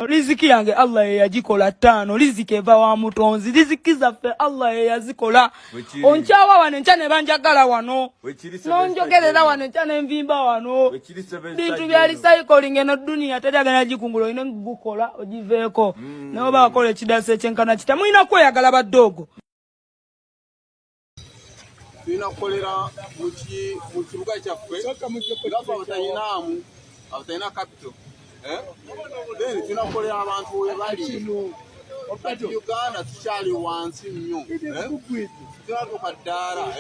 Riziki yange Allah yeyagikola ttaano, riziki eva wa mutonzi, riziki zaffe Allah yeyazikola. Onkyawa wano enkya ne banjagala wano, nonjogerera wano enkya ne nvimba wano. Bintu bya recycling eno duniya teri agenda gikungula, olina gukola ogiveeko. Naye oba akola ekidasa ekyenkana kita, mulina kweyagala badoogo. Tulina kukolera mu kibuga kyaffe nga abatayinaamu, abatalina capital, eh? Then tulina kukolera abantu we bali. Kati Uganda tukyali wansi nnyo, eh? Tunatuuka ddaala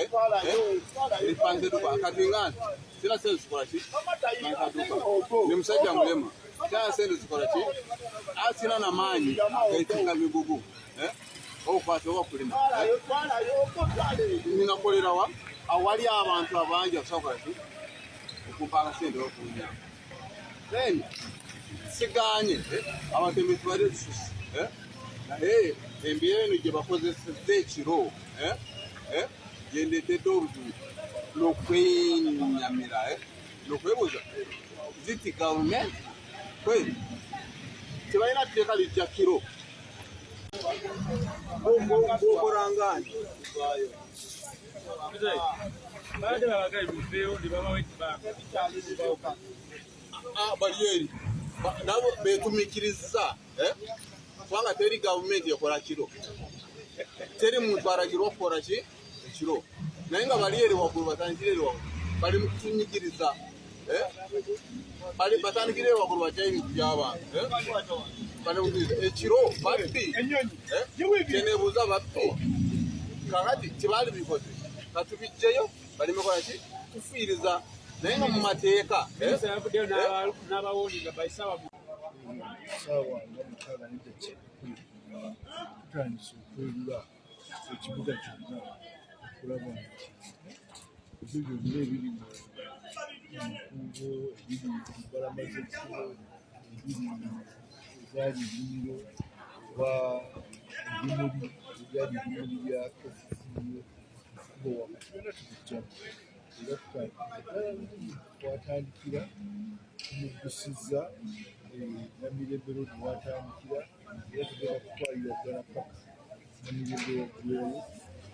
eripanze duka. Kati nga nti sina sente zikola ki nankaduka, ni musajja mulema, sina sente zikola ki, asina namaanyi getinga migugu, eh? Okwata oba kulima, nina kukolerawa awali abantu abangi abasobola ki okumpa akasente okunya. Then siganye abantu emitwalo ekisusi, naye embeera eno gye bakozesezza ekiro gyendeetedde obuzibu n'okwenyamira n'okwebuuza ziti gavumenti kweri tebalina tteeka lijja kiro bwokolangani. Bali eri nabo betumikiriza, kubanga teri gavumenti ekola kiro, teri muntu alagirwa okukola ki ekiro, naye nga bali eri waggulu, batandikire eri waggulu, bali mu kutunyigiriza, batandikire eri waggulu, bajjayo ebintu by'abantu ekiro. Babbi, kyenebuuza, babbi kakati tebaali bikoze, katubijjeyo baleme kola ki tufiiriza, naye nga mu mateeka. Saawa nga 6:10 tutandise okweyula ekibuga kyonna okulaba nti ebyo byonna ebiri mu nkuubo, ebiri mu mbalama z'ekkubo, ebiri ezaali ennimiro oba ebimuli ebyali ebimuli bya KCCA ekkubo wakati, byonna tubijjamu. Era tutandikira twatandikira tumuggusiza Namirembe Road watandikira, era tugenda kutwalira ddala paka Namirembe waggwewo,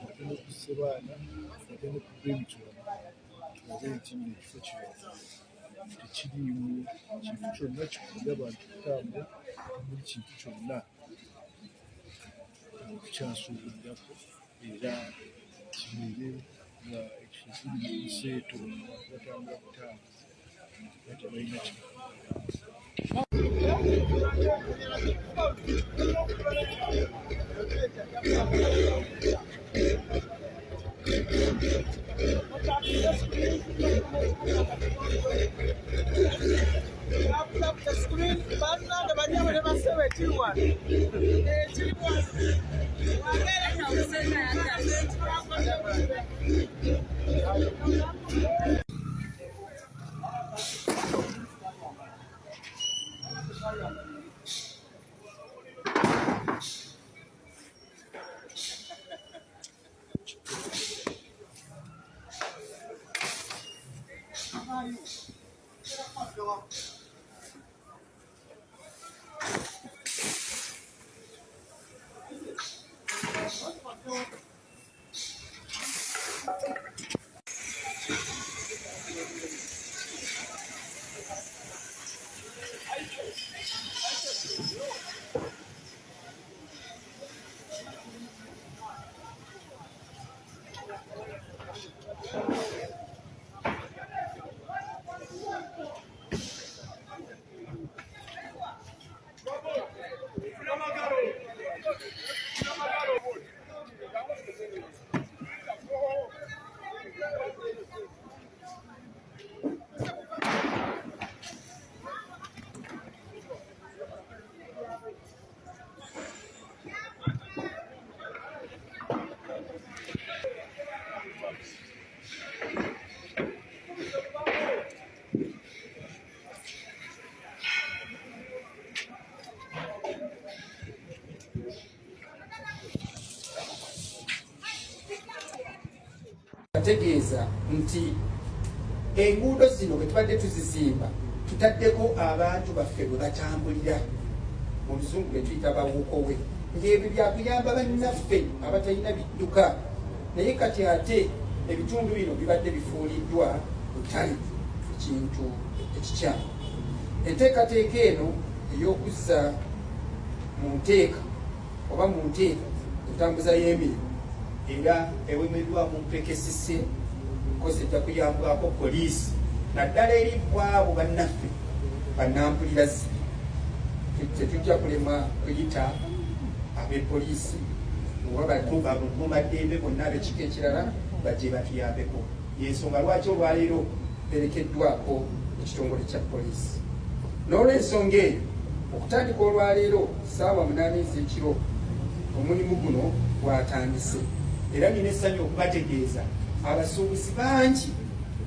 ate ne ku Ssebaana, ate ne ku Benton, tulabe nti nno ekifo kino tekiriimu kintu kyonna kikubira bantu kutambula, temuli kintu kyonna tukyasuubulirako, era kibeere nga ekifo kiri mu museeto, abantu batambula butambuzi nga tebalina kibakubira. Bannange banyabo ne bassebo, ekiri wano, ekiri wano. Bategeeza nti enguudo zino bwe tubadde tuzizimba, tutaddeko abantu baffe bwe batambulira. Mu luzungu bwe tuyita bawukowe, ng'ebyo byakuyamba bannaffe abatalina bidduka. Naye kati ate ebitundu bino bibadde bifuuliddwa butale, ekintu ekikyamu. Enteekateeka eno ey'okuzza mu nteeka oba mu nteeka entambuza y'emirimu era ewemeddwamu mpekesise kozi ejja kuyambwako poliisi, naddala eri kwabo bannaffe bannampulira zibi. Tetujja kulema kuyita abepoliisi oba bakuumaddembe bonna ab'ekika ekirala bajje batuyambeko. Yensonga lwaki olwaleero mperekeddwako ekitongole kya poliisi. N'olwensonga eyo, okutandika olwaleero ssaawa 8 ez'ekiro omulimu guno gwatandise. Era nina essanyu okubategeeza abasuubuzi bangi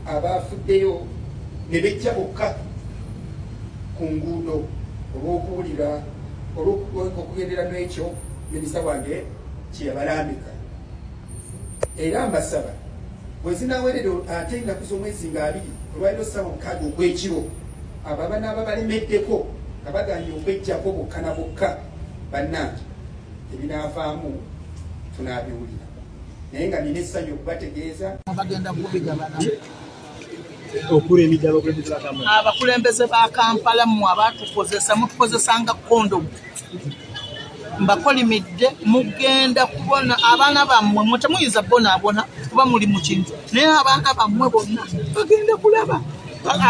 abaafuddeyo ne bejja bokka ku nguudo olw'okuwulira olw'okugendera n'ekyo minisita wange kye yabalambika. Era mbasaba bwe zinaawerera ate ennaku z'omwezi nga 20, olwaliro ssaawa 6 ogw'ekiro, abo abanaaba balemeddeko nga baganye okweggyako bokka na bokka, bannange, ebinaavaamu tunaabiwulira. Naye nga nina essanyu okubategeeza bagenda kubigabana. Abakulembeze ba Kampala, mmwe abatukozesa, mutukozesanga kondomu, mbakolimidde. Mugenda kubona abaana bammwe. Mwe temuyinza bonaabona kuba muli mu kintu, naye abaana bammwe bonna bagenda kulaba.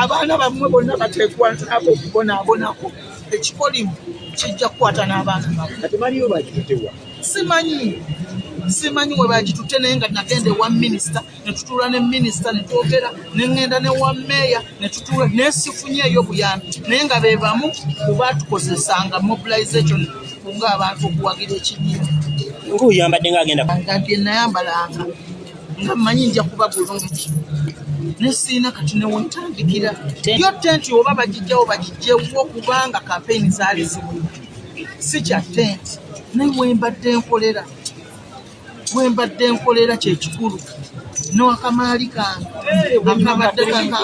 Abaana bammwe bonna bateekwa nabo okubonaabonako. Ekikolimu kijja kukwata n'abaana bammwe. Simanyi, simanyi we bagitutte, naye nga nagenda ewa minisita ne tutuula ne minisita ne twogera, ne ŋŋenda ne wa meeya ne tutuula, naye sifunyeeyo buyambi. Naye nga be bamu ku baatukozesanga mobilization nga abantu okuwagira ekibiina. Ng'oyambadde ng'agenda. Nga bye nayambalanga nga mmanyi nja kuba bulungi, ne siina kati ne wentandikira. Yo tenti oba bagijjawo, bagijjewo, kubanga kampeyini zaali ziwedde. Si kya tenti, naye wembadde nkolera, wembadde nkolera kyekikulu, n'akamaali kange akabadde kaka.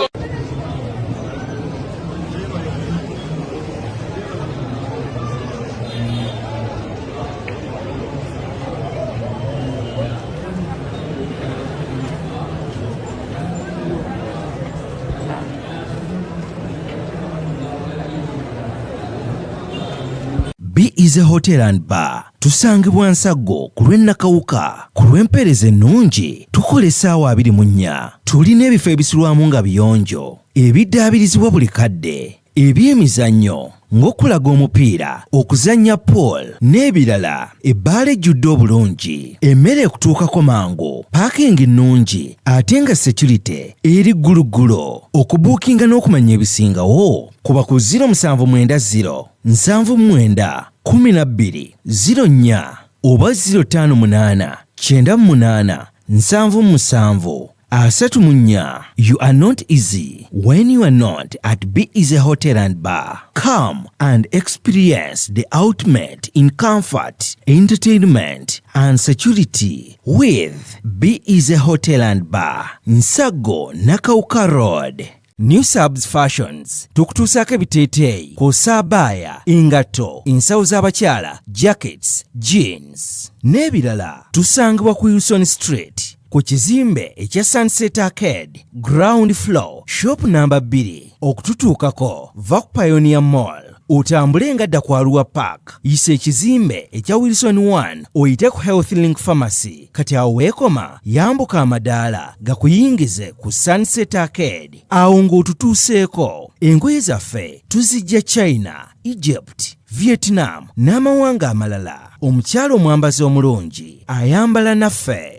Be Easy Hotel and Bar tusangibwa Nsaggo ku lw'e Nakawuka. Ku lw'empeereza ennungi tukola essaawa 24. Tulina ebifo ebisulwamu nga biyonjo, ebiddaabirizibwa buli kadde, ebyemizannyo ng'okulaga omupiira, okuzannya pool n'ebirala. Ebbaala ejjudde obulungi, emmere ekutuukako mangu, paakingi nnungi ate nga security eri gguluggulo. Okubuukinga n'okumanya ebisingawo kuba ku 0790 79 12 04 oba 058 98 77 34. You are not easy when you are not at Be Easy Hotel and Bar. Come and experience the ultimate in comfort, entertainment, and security with Be Easy Hotel and Bar, Nsago Nakawuka Road. New Subs Fashions tukutuusaako ebiteeteeyi kw'ossa abaaya, engatto, ensawo z'abakyala, jackets, jeans n'ebirala. Tusangibwa ku Wilson Street ku kizimbe ekya Sunset Arcade, ground floor, shop namba 2. Okututuukako va ku Pioneer Mall otambule nga dda ku Arua Park, yisa ekizimbe ekya Wilson 1 oyite ku Health Link Pharmacy. Kati awo weekoma, yambuka amadaala gakuyingize ku Sunset Arcade. Awo ng'otutuuseeko. Engoye zaffe tuzijja China, Egypt, Vietnam n'amawanga amalala. Omukyala omwambazi omulungi ayambala naffe.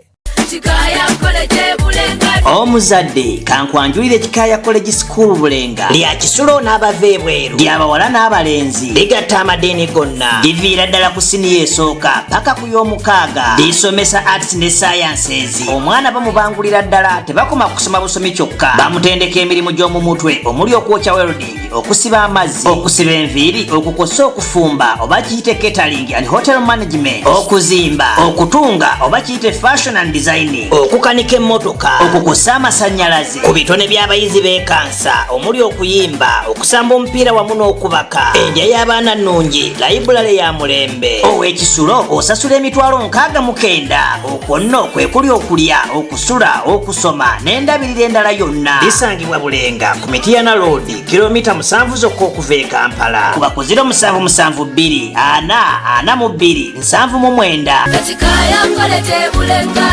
Omuzadde, kankwanjulire Kikaaya College School Bulenga. Lya kisulo n'abava ebweru, lyabawala n'abalenzi, ligatta amadiini gonna, liviira ddala ku siniya esooka paka ku y'omukaaga. Lisomesa arts ne sciences. Omwana bamubangulira ddala, tebakoma kusoma busomi kyokka, bamutendeka emirimu gy'omu mutwe omuli okwokya, welding, okusiba amazzi, okusiba enviiri, okukosa, okufumba oba kiyite catering and hotel management, okuzimba, okutunga oba kiyite fashion and design. design, okukanika emmotoka, okukusa amasannyalaze. Ku bitone by'abayizi b'ekansa omuli okuyimba, okusamba omupiira wamu n'okubaka. Endya y'abaana nnungi, layibulale ya mulembe. Ow'ekisulo osasula 69,000, okwo nno kwe kuli okulya, okusula, okusoma n'endabirira endala yonna. Lisangibwa Bulenga ku Mityana Road, kilomita 7 zokka okuva e Kampala. Kuba ku 0772 4 42 79. Kikaya College Bulenga.